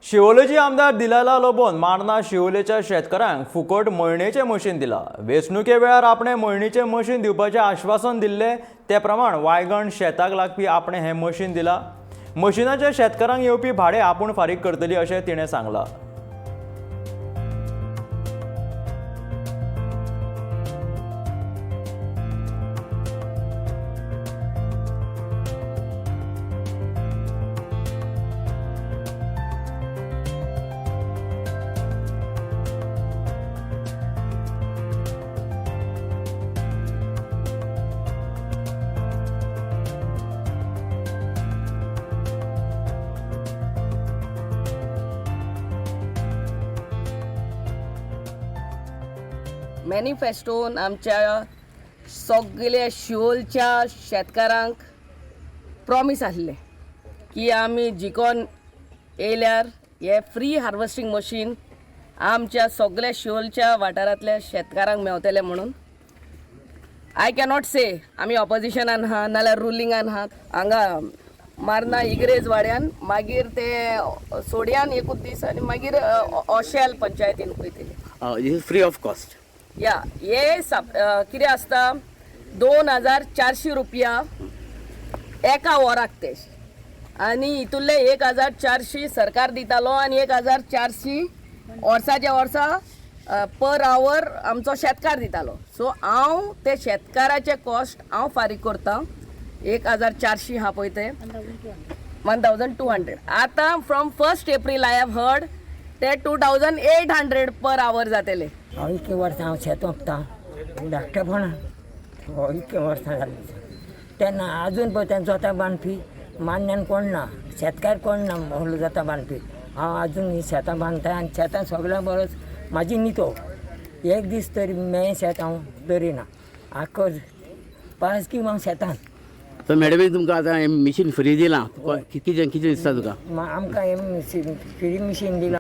शिवोलेची आमदार दिलायला लोबोन मार्ना शिवोलेच्या शेतकारांक फुकट मळणेचें मशीन दिलां. वेंचणुके वेळार आपणें मळणीचें मशीन दिवपाचें आश्वासन दिल्लें ते प्रमाण वायगण शेताक लागपी आपणें हें मशीन दिलां. मशिनाचें शेतकारांक येवपी भाडें आपूण फारीक करतली अशें तिणें सांगलां. मॅनिफेस्टोन आमच्या सगल्या शिवोलच्या शेतकारांक प्रॉमीस आसलें की आमी जिकोन येयल्यार हे फ्री हार्वेस्टींग मशीन आमच्या सगल्या शिवोलच्या वाठारांतल्या शेतकारांक मेवतले म्हणून. I cannot से आमी ऑपोजिशनान आहा नाल्यार रुलिंगान आहा. हांगा मार्ना इग्रेज वाड्यान, मागीर ते सोड्यान एकूच दीस आनी मागीर ओशेल पंचायतीन वयतले. This is free of cost. या हे कितें आसता, 2400 रुपया एका वराक ते, आनी हितूंतले 1400 सरकार दितालो आनी 1400 वर्साच्या वर्सा पर आवर आमचो शेतकार दितालो. सो हांव ते शेतकाराचे कॉस्ट हांव फारीक करता. 1400 आहा पळय ते 1200. आतां from 1 April I have heard ते 2800 पर आवर जातले. हांव इतलीं वर्सां हांव शेत ओंपता धाकटेपणा हो इतलीं वर्सां जालीं तेन्ना आजून पळय जोतां बांदपी मान्यान कोण ना, शेतकार कोण ना व्हडलो जोतां बांदपी. हांव आजून ही शेतां बांदता आनी शेतां सगळ्यां बरोच म्हाजी नितो एक दीस तरी मेळ्ळें शेत हांव दरिना, आख्खो पास की हांव शेतान. तर मॅडमीन तुमकां आतां हें मिशीन फ्री दिलां, कितें कितें दिसता तुका? आमकां हें फ्री मिशीन दिलां.